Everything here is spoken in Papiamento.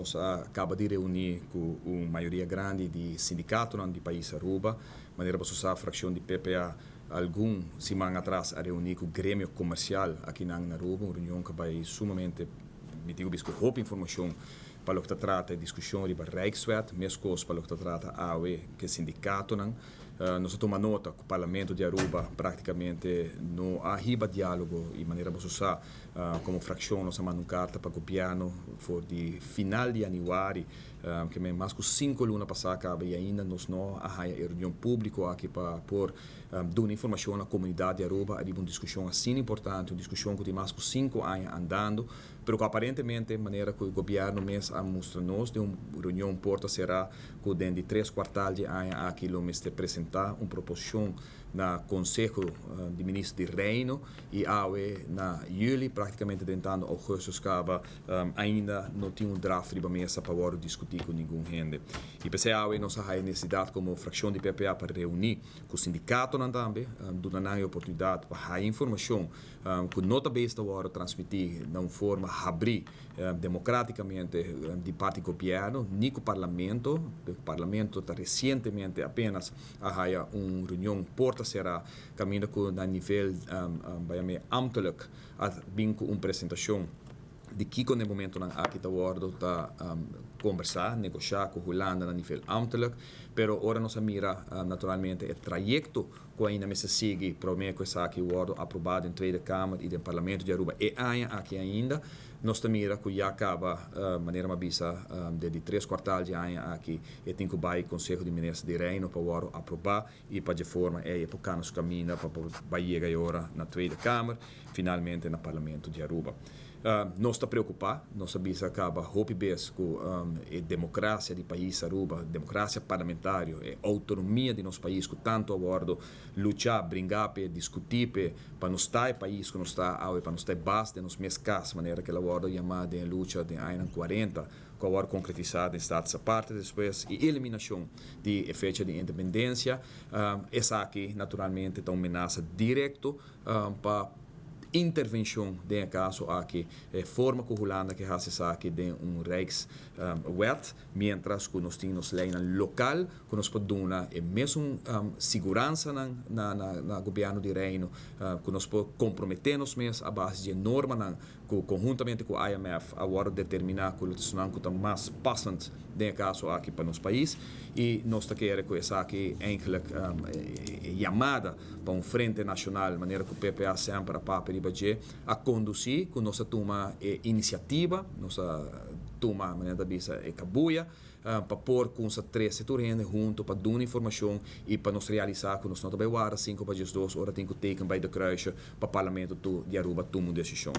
Nos a caba di reuni cu un mayoria grandi di sindicatonan di pais Aruba. Manera boso sa, fraccion di PPA algun siman atras a reuni cu gremio comercial aki na Aruba, un reunion cu a bay sumamente, mi digo, cu hopi informacion pa loke ta trata e discusion riba Rijkswet, mescos pa loke ta trata awe cu sindicatonan. Nos a tuma nota cu Parlamento di Aruba practicamente no a hiba dialogo y, manera boso sa, como fraccion nos a manda un carta pa gobierno for di final di januari, cu mas cu 5 luna pasa caba y ainda nos no a haya reunion publico aki pa por duna informacion na comunidad di Aruba riba un discusion asina importante, un discusion cu tin mas cu 5 aña andando, pero cu aparentemente, manera cu gobierno mes a mustra nos den un reunion porta sera, cu den di tres kwartaal di aña aki lo mester presenta un proposicion na Conseho di Minister di Reino y awe na juli, practicamente drentando augustus caba, ainda no tin un draft riba mesa pa discuti cu ningun hende. Y p'esey awe nos a necesidad como fraccion di PPA pa reuni cu sindicatonan tambe, duna nan oportunidad pa informacion cu no ta bes ta transmiti di un forma habri democraticamente di parti gobierno, ni cu Parlamento. E Parlamento ta recientemente apenas a un reunion porta sera caminda cu na nivel um, ambtelijk a bin cu un presentacion di kico na momentonan aki ta wordo ta conversa, negocia cu Hulanda na nivel ambtelijk, pero ora nos mira naturalmente e trayecto cu ainda mester sigui prome cu esaki wordo aproba den Tweede Kamer y den Parlamento di Aruba e aña aki ainda, nos mira cu ya caba, manera m'a bisa, di tres kwartaal di aña aki e tin cu bay Conseho di Minister di Reino pa wordo aproba y pa di forma e pa nos caminda pa yega awor na Tweede Kamer, finalmente na Parlamento di Aruba. Nos ta preocupa, nos a bisa caba hopi bes cu e democracia di pais Aruba, democracia parlamentario y autonomia di nos pais cu tanto a wordo lucha, bringa, discuti pa nos ta e pais cu nos ta awe, pa nos ta baas di nos mes cas, manera cu el a wordo yama den lucha di aña 40, cu a wordo concretisa den Status Aparte despues y eliminacion di fecha di independencia, esaki naturalmente ta un menasa directo pa intervencion den caso aki, forma cu Hulanda kier haci esaki den un Rijkswet, mientras cu nos tin ley local cu nos por duna e mesun seguransa na gobierno di Reino, cu nos por compromete nos mes a base di normanan cu conhuntamente cu IMF a wordo determina cu ta mas passend den caso aki pa nos pais. Y nos ta kere cu esaki eigenlijk yamada pa un frente nacional, manera cu PPA semper a papia riba dje, a conduci cu nos a tuma iniciativa, nos a tuma, manera ta bisa, e cabuya pa por cuminsa trece tur hende hunto pa duna informacion y pa nos realisa cu nos no ta bay warda 1.55 ora tin cu teken bij de kruisje pa Parlamento di Aruba tuma un decision.